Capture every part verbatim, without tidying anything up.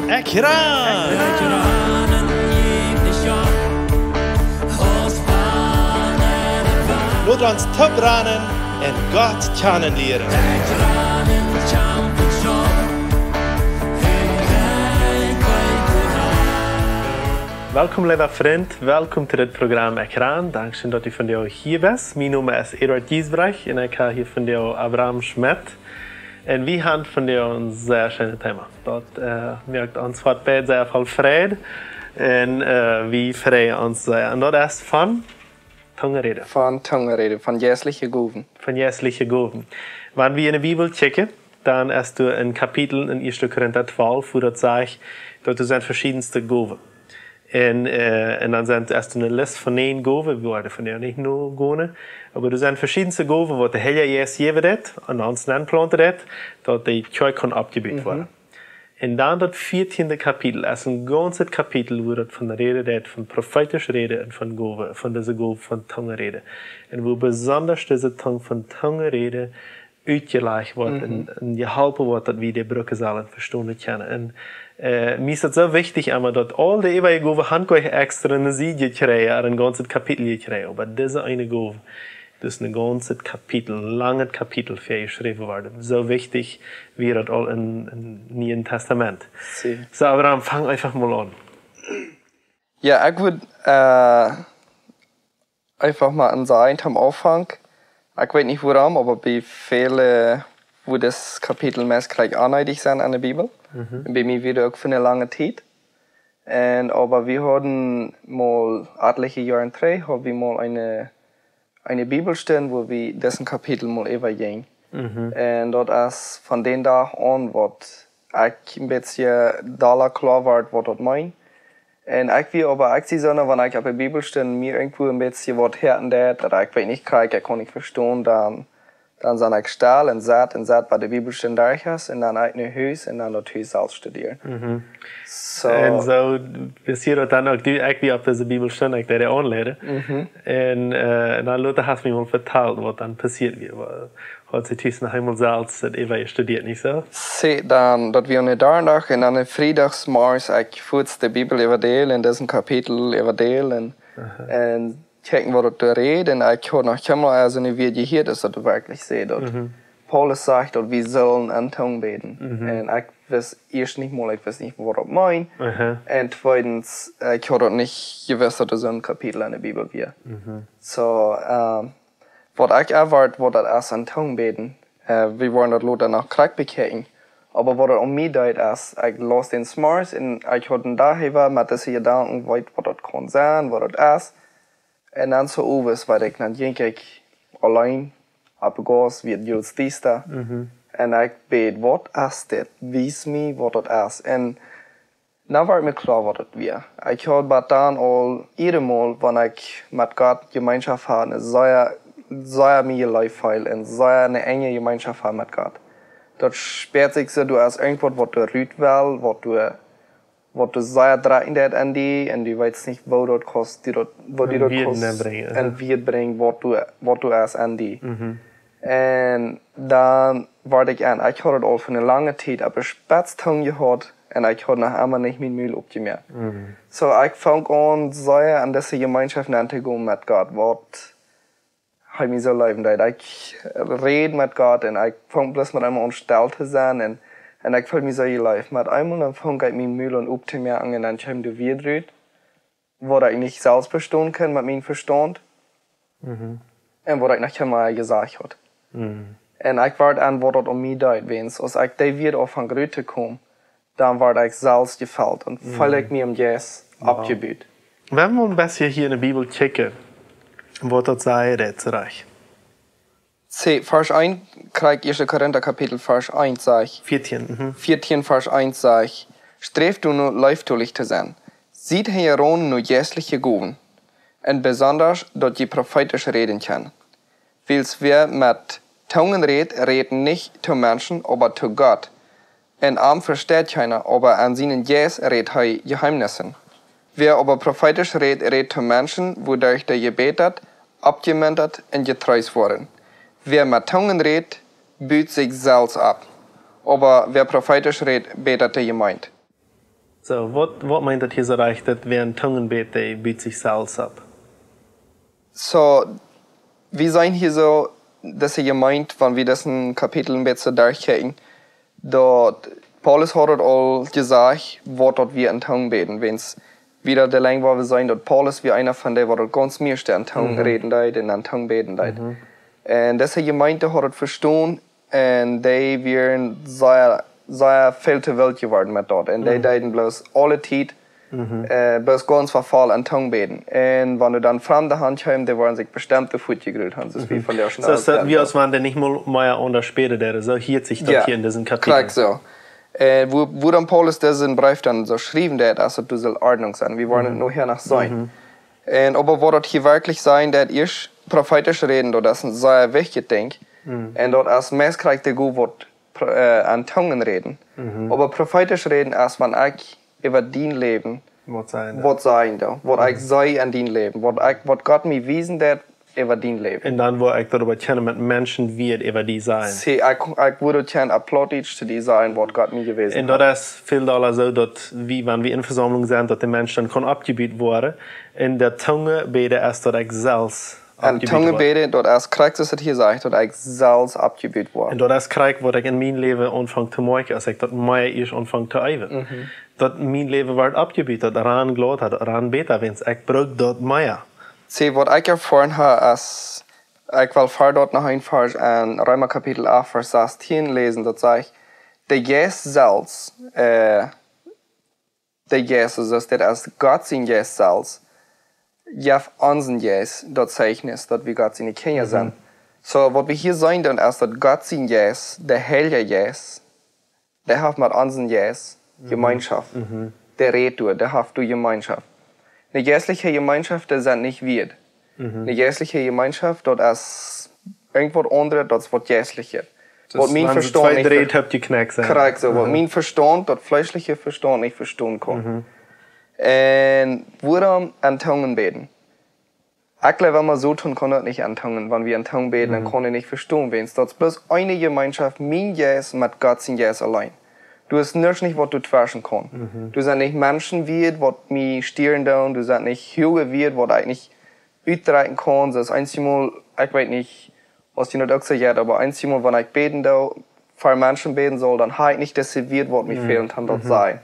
Ekjran! Lot ons toop ranen un Gott kjanen lieren. Welkom, leewa Frint. Welkom to dit Program Ekjran. Dankscheen, daut du vondoag hia best. Mien Nomen es Eduard Giesbrecht un ekj hab hia vondoag Abraham Schmidt. Un wie haben vondoag een sea scheenet Thema. Daut, äh, moakt ons waut bie sea väl Freid. Un, äh, wie freien ons sea. Un daut es von Tungenräden. Von Tungenräden, von jeistliche Gowen. Von jeistliche Gowen. Wan wie enne Bibel checken, dan es doa een Kapitel en Ieeschte Korinta twalf, wua daut sajcht, daut doa sent veschiedenste Gowen. Un, äh, un dan sent, es doa eene List von näajen Gowen, wie woaren vondoag nich nogonen, oba doa sent veschiedenste Gowen, waut de Heilje Jeist jäwen deit, un ons nenplanten deit, daut de Kjoakj kaun oppjebut woaren. Un dan daut vieetiende Kapitel, es een gaunzet Kapitel, wua daut von räden deit, von profeetisch räden un von Gowen, von dise Gowen von Tungenräden. Un wua besonda dise Tung von Tungenräden utjelajcht woat un, un jeholpen woat, daut wie dee brucken sellen, vestonen kjennen. Un, äh, mie es daut soo wichtich, emma daut aul de äwaje Gowen han ekj extra eene Sied jekjräajen, een gaunzet Kapitel jekjräajen, oba dise eene Gow, daut es een gaunzet Kapitel, een langet Kapitel, väajeschräwen worden. Soo wichtich wia daut aul em, em Nieen Tastament. Soo, Abraham, fang eefach mol aun. Jo, ekj wudd, äh, eefach mol aun sajen, aum Aunfank. Ekj weet nich wuarom, oba bie väle, wua daut Kapitel meist jlikj aunhängich sent aun de Bibel. Un bie mie wia daut uk fa eene lange Tiet. Un oba wie hauden mol atelje Joaren trigj, haud wie mol eene, eene Bibelstund, wua wie disen Kapitel mol äwajinjen. Un daut es von dän Dach aun, waut ekj een bät dolla kloa wort, waut daut meent. Un ekj wia oba, ekj sie soo, wan ekj opp de Bibelstund mie irjentwua een bät waut hieren deed, daut ekj weet nich krakjt, ekj kaun nich vestonen, dan, dan sie ekj stell un sitt un sitt bat de Bibelstund derch es, un dan ekj no Hus un dan daut Hus selfst studieren. Soo. Un soo passieed daut dan uk, du, ekj wia opp dise Bibelstund, ekj deed dee aunlieren. Un, äh, dan lota hast mie mol vetalt, waut dan passieet wia. Haud see tus noch eemol selfst daut äwa studieet, nich soo? See, dan, daut wia aun dän Donnadach un dan dän Friedach zemorjes, ekj fuaz de Bibel äwa däl un disen Kapitel äwa däl un, un kjikjen, waut daut doa rät, un ekj haud noch kjeenmol soo een Wieed jehieet, daut daut werkjlich sajcht, daut Paulus sajcht, daut wie sellen en Tungen bäden. Un ekj wist ieescht nich mol, ekj wist nich, waut daut meent. Un tweedens, ekj haud uk nich jewist, daut doa soo een Kapitel en de Bibel wia. Soo, ähm, waut ekj erwoat, waut daut es en Tungen bäden. Äh, wie woaren daut lota noch krakjt bekjikjen. Oba waut daut aun mie deed es, ekj laus dän zemorjes un ekj haud dän Dach äwa met dise Jedanken, weet, waut daut kaun sennen, waut daut es. Un dan soo owes, weet ekj, dan jinkj ekj auleen opp de Gauss, wia daut diesta. Un ekj bäd: "Waut es dit? Wies mie, waut daut es." Un dan wort mie kloa, waut daut wia. Ekj haud bat dan aul eenjemol, wan ekj met Gott Jemeenschoft haud, eene sea, sea mie jeleeft feeld un sea eene enje Jemeenschoft haud met Gott. Daut spieet sikj soo, du hast irjentwaut, waut doa rut well, waut doa, waut doa sea drekjen deit aun die, un du weetst nich, woo daut kaust, du daut, woo du daut kaust en Wieed brinjen, waut doa, waut doa es aun die. Un dan wort ekj aun, ekj haud daut aul fa eene lange Tiet opp de Spetzt jehaut un ekj haud noch emma nich mien Mul oppjemoakt. Soo, ekj funk aun sea en dise Jemeenschoft nenn to gonen met Gott, waut hee mie soo leewen deed. Ekj räd met Gott un ekj funk bloos met eemol aun stell to sennen un, un ekj feeld mie soo jeleeft. Met eemol dan funk ekj mien Mul aun opptomoaken un dan kjeem doa Wieed rut, waut ekj nich selfst vestonen kunn met mien Vestaunt. Un waut ekj noch kjeenmol jesajcht haud. Un ekj wort aun, waut daut aun mie deed, wiels aus ekj dee Wieed aunfunk rut to komen, dan wort ekj selfst jefelt un feeld ekj mie em Jeist oppjebut. Wan wie een bät hia en de Bibel kjikjen, waut daut sajcht, daut rajcht. See, Varsch eent, krakjt Ieeschte Korinta Kapitel Varsch eent sajcht. Vieetieen, mhm. Vieetieen Varsch eent sajcht: "Sträft doano, leeftolich to sennen. Siet hinjaraun no jeistliche Gowen. Un besonda, daut jie profeetisch räden kjennen. Wiels wäa met Tungen rät, rät nich to Menschen, oba to Gott. Un am vesteit kjeena, oba en sienen Jeist rät hee Jeheemnisse. Wäa oba profeetisch rät, rät to Menschen, wuaderch dee jebätat, oppjemuntert un jetreest woaren. Wäa met Tungen rät, but sikj selfst opp. Oba wäa profeetisch rät, bätat de Jemeent." So, waut, waut meent daut hia soo rajcht, daut wäa en Tungen bät, dee but sikj selfst opp? So, wie seenen hia soo, daut hee meent, wan wie disen Kapitel een bät derchkjikjen, daut Paulus haud aul jesajcht, waut daut wia en Tungen bäden. Wiels wie daut de Lenj woaren seenen, daut Paulus wia eena von dee, waut daut gaunz mieeschte en Tungen räden deed un en Tungen bäden deed. Un dise Jemeent haud daut vestonen un dee wieren sea, sea väl too wilt jeworden met daut. Un dee deeden bloos aule Tiet, äh, bloos gaunz vefaulen en Tungen bäden. Un wan doa dan Framde han kjeemen, dee wudden sikj bestemmt de Foot jegrillt han, soo aus wie von de Soo es daut, wie aus wan dee nich mol mea aundasch bäden deeden. Soo hieet sikj daut hia en disen Kapitel. Krakjt soo. Äh, woo, wuarom Paulus disen Breef dan soo schriewen deed, aus daut doa saul Ordnunk sennen. Wie woaren et nohäa noch seenen. Un oba waut daut hia werkjlich sajcht, daut es profeetisch räden, daut es een sea wichtjet Dinkj. Un daut es meist krakjt de Gow waut pro-, äh, en Tungen räden. Oba profeetisch räden es, wan ekj äwa dien Läwen waut sajen doo. Waut sajen doo. Waut ekj see en dien Läwen. Waut ekj, waut Gott mie wiesen deed äwa dien Läwen. Un dan woa ekj doaräwa kjennen met Menschen wieet äwa die sajen. See, ekj, ekj wudd kjennen opp Plautdietsch to die sajen, waut Gott mie jewäsen haft. Un daut es väl dolla soo, daut wie, wan wie en Vesaumlunk sent, daut de Mensch dan kaun oppjebut woaren. Un daut Tungen bäden es daut ekj selfst oppjebut woa. En Tungen bäden, daut es krakjt, soo aus et hia sajcht, daut ekj selfst oppjebut woa. Un daut es krakjt, waut ekj en mien Läwen aunfang to moakjen, aus ekj daut mea ieescht aunfang to äwen. Daut mien Läwen woat oppjebut, daut rant jlada, daut rant bäta, wiels ekj bruck daut mea. See, waut ekj erfoaren hab, es, ekj well ver daut noch een Varsch en Reema Kapitel acht, Varsch sastieen läsen, daut sajcht, de Jeist selfst, äh, de Jeist, soo aus dit es Gott sien Jeist selfst, jeft onsen Jeist daut Zeichnis, daut wie Gott siene Kjinja sent. Soo, waut wie hia seenen doonen, es daut Gott sien Jeist, de Heilja Jeist, dee haft met onsen Jeist Jemeenschoft. Dee rät doa, dee haft doa Jemeenschoft. De jeistliche Jemeenschoft, dee sent nich wieet. De jeistliche Jemeenschoft, daut es irjentwaut aundret, daut es waut jeistlichet. Waut mien Vestaunt nich ver-, krakjt soo, waut mien Vestaunt, daut fleeschliche Vestaunt nich vestonen kaun. Un wuarom en Tungen bäden? Ekj jleew emma, Soton kaun daut nich en Tungen, wan wie en Tungen bäden, dan kaun hee nich vestonen, wiels daut es bloos eene Jemeenschoft, mien Jeist met Gott sien Jeist auleen. Doa es nuscht nich, waut doa tweschen kaun. Doa sent nich Menschen wieet, waut mie stieren doonen, doa sent nich Huage wieet, waut ekj nich utdrekjen kaun, soo aus eenjemol, ekj weet nich, aus jie daut uk soo jeit, oba eenjemol, wan ekj bäden doo, fa Menschen bäden saul, dan hab ekj nich dise Wieed, waut mie fälen, om daut to sajen.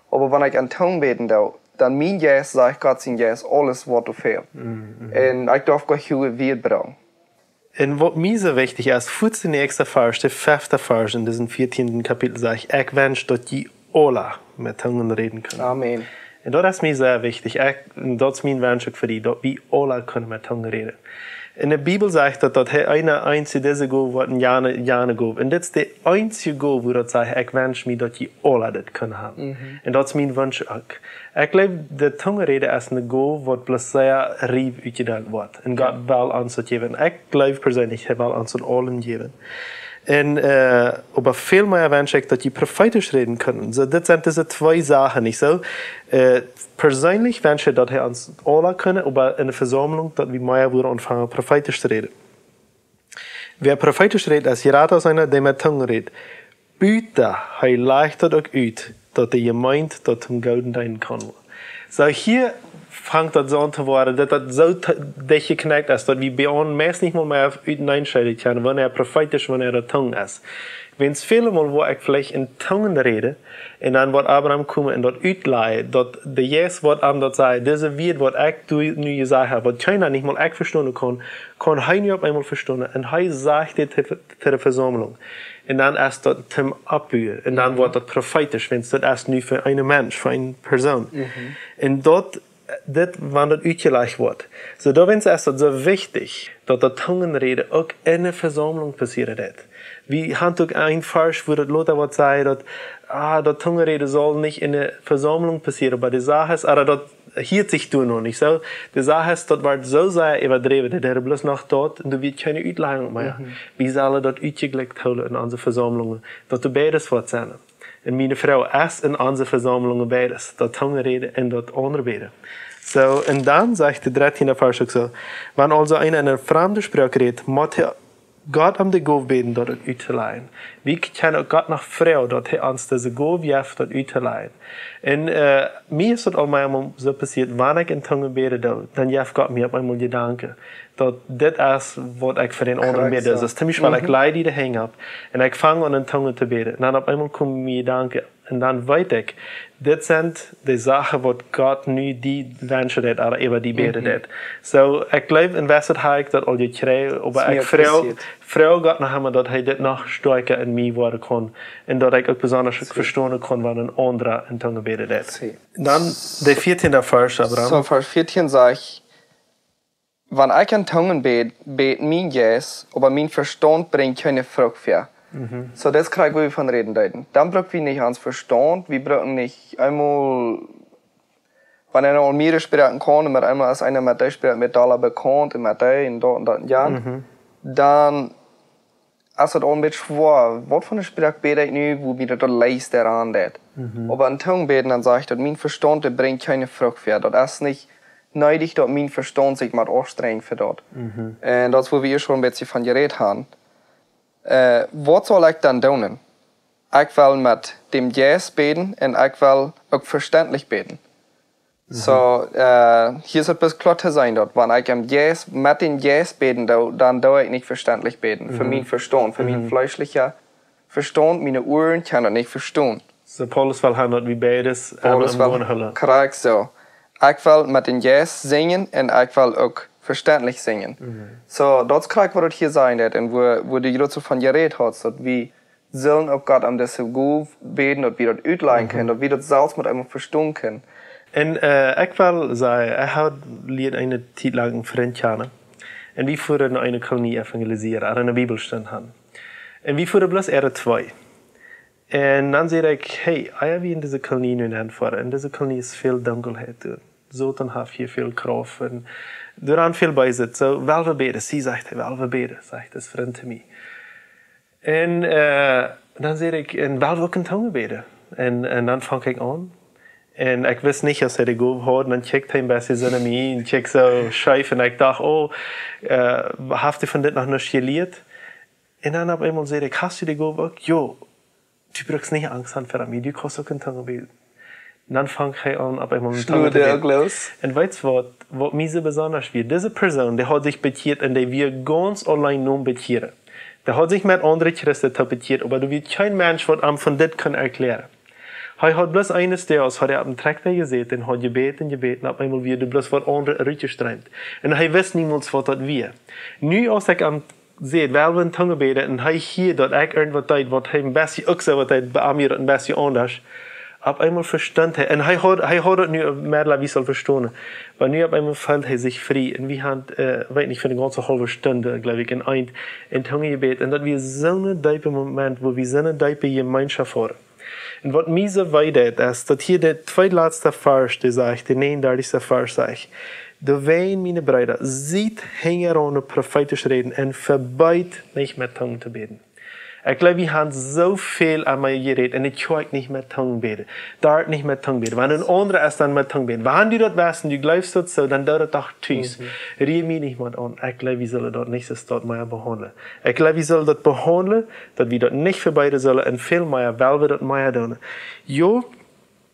Oba wan ekj en Tungen bäden doo, dan mien Jeist sajcht Gott sien Jeist aules, waut doa fält. Un ekj darf goanich Huage Wieed brucken. Un waut mie soo wichtich es, fa de näakjste Varsch, de fefte Varsch en disen vieetieenden Kapitel sajcht, ekj wensch, daut jie aula met Tungen räden kunnen. Amen. Un daut es mie sea wichtich. Ekj, un daut es mien Wensch uk fa die, daut wie aula kunnen met Tungen räden. En de Bibel sajcht daut, daut hee eena eent es, dee dise Gow haft, un jana, jana Gow. Un dit es de eensje Gow, wua daut sajcht, ekj wensch mie, daut jie aula dit kunnen haben. Un daut es mien Wensch uk. Ekj jleew, de Tungenräden es eene Gow, waut bloos sea rief utjedeelt woat. Un Gott well ons daut jäwen. Ekj jleew perseenlich, hee well ons daut aula jäwen. Un, äh, oba väl mea wensch ekj, daut jie profeetisch räden kunnen. Soo, dit sent dise twee Sachen, nich soo? Äh, perseenlich wensch ekj, daut hee ons aula kunn, oba en de Vesaumlunk, daut wie mea wudden aunfangen, profeetisch to räden. Wäa profeetisch rät, es jrata aus eena, dee met Tungen rät. Buta, hee lajcht daut uk ut, daut de Jemeent daut toom Gooden deenen kaun. Soo, hia fangt daut soo aun to woaren, daut daut soo t-, dicht jekjnäakt es, daut wie bie ons meist nich mol mea uteneen scheiden kjennen, wanea profeetisch, wanea daut Tungen es. Wiels väle Mol woa ekj veleicht en Tungen räden, un dan woat Abraham komen un daut utlajen, daut de Jeist woat am daut sajen, dise Wieed, waut ekj doa nu jesajcht hab, waut kjeena, nich mol ekj vestonen kaun, kaun hee nu opp eemol vestonen. Un hee sajcht dit to, to de Vesaumlunk. Un dan es daut toom oppbuen. Un dan woat daut profeetisch, wiels daut es nu fa een Mensch, fa eene Persoon. Un daut, dit, wan daut utjelajcht woat. Soo, doawäajen es daut soo wichtich, daut daut Tungenräden uk en de Vesaumlunk passieren deit. Wie haben uk een Varsch, wua daut lota woat sajen, daut, ah, daut Tungenräden saul nich en de Vesaumlunk passieren, oba de Sach es, ah, daut hieet sikj doa noch nich soo. De Sach es, daut woat soo sea äwadräwen, daut dee bloos noch daut, un doa woat kjeene Utlajung mea. Wie sellen daut utjejlikjt hoolen en onse Vesaumlungen, daut doa beides woat sennen. Un miene Froag es, en onse Vesaumlungen beides, daut Tungenräden un daut aundre bäden. Soo, un dan sajcht de dartieende Varsch uk soo, wan aulsoo eena en eene framde Sproak rät, mott hee Gott om de Gow bäden, daut uttoläajen. Wie kjennen uk Gott noch froagen, daut hee ons dise Gow jeft, daut uttoläajen. Un, äh, mie es daut aul mau emol soo passieet, wan ekj en Tungen bäden doo, dan jeft Gott mie opp eemol Jedanken, daut dit es, waut ekj fa dän aundren bäden doo. Soo, toom Biespel, ekj laj die de Henj opp un ekj fang aun en Tungen to bäden. Dan opp eemol komen mie Jedanken. Un dan weet ekj, dit sent de Sachen, waut Gott nu die wenschen deed, ooda äwa die bäden deed. Soo, ekj jleew, en Woarheit hab ekj daut aul jekjräajen, oba ekj froag, froag Gott noch emol, daut hee dit noch stoakja en mie woaren kaun. Un daut ekj uk besonda vestonen kaun, wan en aundra en Tungen bäden deed. Dan de vieetieende Varsch, Abraham. Soo, Varsch vieetien sajcht: Wan ekj en Tungen bäd, bät mien Jeist, oba mien Vestaunt brinjt kjeene Frucht väa. Soo, daut es krakjt, wua wie von räden deeden. Dan bruck wie nich ons Vestaunt, wie brucken nich eemol, wan eena aul mea Sproaken kaun, un met eemol es eena met dee Sproak mea dolla bekaunt un met dee un daut un daut un jant, dan es daut aul een bät schwoa. Waut fa eene Sproak bäd ekj nu, wua mie daut daut leist doaraun deit? Oba en Tungen bäden, dan sajcht daut, mien Vestaunt, dee brinjt kjeene Frucht väa. Daut es nich needich, daut mien Vestaunt sikj mott aunstrenjen fa daut. Un daut es, wua wie ieescht aul een bät von jerät haben. Äh, waut saul ekj dan doonen? Ekj well met dän Jeist bäden un ekj well uk vestentlich bäden. Soo, äh, hia es daut bloos kloa to seenen, daut wan ekj em Jeist, met dän Jeist bäden doo, dan doo ekj nich vestentlich bäden. Fa mien Vestaunt, fa mien fleeschlicha Vestaunt, miene Uaren kjennen daut nich vestonen. Soo, Paulus well haben, daut wie beides, ähm, Paulus well, krakjt soo. Ekj well met dän Jeist sinjen un ekj well uk vestentlich sinjen. Soo, daut es krakjt, waut daut hia sajen deit un wua, wua du jrod soo von jerät hast, daut wie sellen uk Gott om dise Gow bäden, daut wie daut utläajen kjennen, daut wie daut selfst met eemol vestonen kjennen. Un, äh, ekj well sajen, ekj haud, lieed eene Tiet lang eenen Frint kjanen. Un wie fuaren no eene Kolonie evangelisieren, ooda eene Bibelstund haben. Un wie fuaren bloos äare twee. Un dan säd ekj: Hey, ea wie en dise Kolonie nu nenn foaren, en dise Kolonie es väl Dunkelheit, du. Soton haft hia väl Krauft un doa es väl Beeset. Soo, well wie bäden? See sajcht, hey, well wie bäden, sajcht dis Frint to mie. Un, äh, dan säd ekj: Un well wie uk en Tungen bäden? Un, un dan funk ekj aun. Un ekj wist nich, aus hee de Gow haud. Un dan kjikjt hee een bät soo no mie un kjikjt soo scheef. Un ekj docht: Oh, äh, haft hee von dit noch nuscht jelieet? Un dan opp eemol säd ekj: Hast du de Gow uk? Jo. Du bruckst nich Angst haben fa mie, du kaust uk en Tungen bäden. Dan funk hee aun, opp eemol en Tungen to bäden. Un weetst waut, waut mie soo besonda wia? Dise Persoon, dee haud sikj bekjieet un dee wia gaunz auleen nom Bekjieren. Dee haud sikj met aundre Christen toop bekjieet, oba doa wia kjeen Mensch, waut am von dit kunn erkjläaren. Hee haud bloos eenes Doages, haud hee opp dän Trakjta jesäten un haud jebät un jebät un opp eemol wia doa bloos waut aundret rutjestreemt. Un hee wist niemols, waut daut wia. Nu, aus ekj am säd, well wie en Tungen bäden, un hee hieed, daut ekj irjentwaut deed, waut hee een bät uk soo waut deed, bie am wia daut een bät aundasch. Opp eemol vestunt hee, un hee haud, hee haud daut nu meddel wie sellen vestonen. Oba nu opp eemol feeld hee sikj frie, un wie haben, äh, weet nich, fa eene gaunze haulwe Stund, jleew ekj, en eent en Tungen jebät. Un daut wia soon deepa Moment, wua wie soon deepe Jemeenschoft hauden. Un waut mie soo wee deit, es daut hia de tweedlatste Varsch, dee sajcht, de näajenundartichste Varsch sajcht: Doawäajen, miene Breeda, siet hinjaraun no profeetisch räden un vebeet nich met Tungen to bäden. Ekj jleew, wie haben soo väl aun mie jerät, un ekj hia nich met Tungen bäden. Doa nich met Tungen bäden. Wan een aundra es dan met Tungen bäden. Wan du daut weetst un du jleefst daut soo, dan doo daut doch tus. Ria mie nich mea aun. Ekj jleew, wie sellen daut nich soo stoakj mea behaundlen. Ekj jleew, wie sellen daut behaundlen, daut wie daut nich vebeeden sellen un väl mea, well wie daut mea doonen. Jo,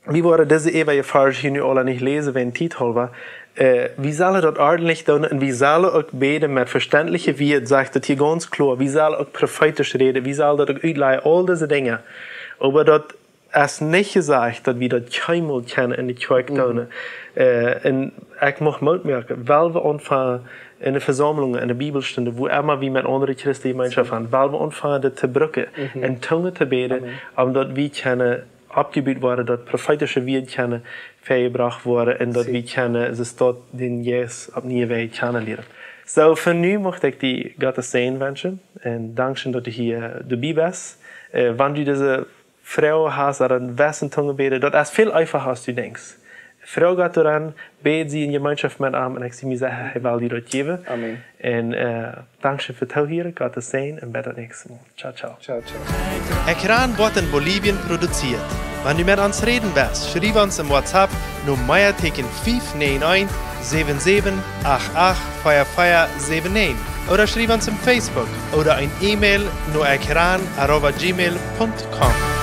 wie woaren dise eewje Varsch hia nu aula nich läsen, wäajen Tiet haulwa. Äh, wie sellen daut ordentlich doonen un wie sellen uk bäden met vestentliche Wieed, sajcht daut hia gaunz kloa. Wie sellen uk profeetisch räden, wie sellen daut uk utlajen, aul dise Dinja. Oba daut es nich jesajcht, daut wie daut kjeenmol kjennen en de Kjoakj doonen. Äh, un ekj mucht Moot moaken, well wie aunfangen en de Vesaumlungen, en de Bibelstunden, wua emma wie met aundre Christen Jemeenschoft haben, well wie aunfangen daut to brucken, en Tungen to bäden, om daut wie kjennen oppjebut woaren, daut profeetische Wieed kjennen väajebrocht woaren un daut wie kjennen, soo daut dän Jeist opp niee Wäaj kjennen lieren. Soo, fa nu mucht ekj die Gott sienen Säajen wenschen un dankscheen, daut du hia doabie best. Äh, wan du dise Froag hast, ooda west en Tungen bäden, daut es väl eefacha aus du denkjst. Froag Gott doaraun, bäd, sie en Jemeenschoft met am un ekj sie mie secha, hee well die daut jäwen. Amen. Un, äh, dankscheen fa daut Toohieren, Gott sienen Säajen un bat daut näakjste Mol. Ciao, ciao. Ciao, ciao. Ekran woat en Bolivien produzieet. Wan du met ons räden west, schriew ons em WhatsApp no Meatieekjen fief näajen eent säwen säwen acht acht fea fea säwen näajen, ooda schriew ons em Facebook ooda een E-Mail no ekjran arroba gmail punkt com.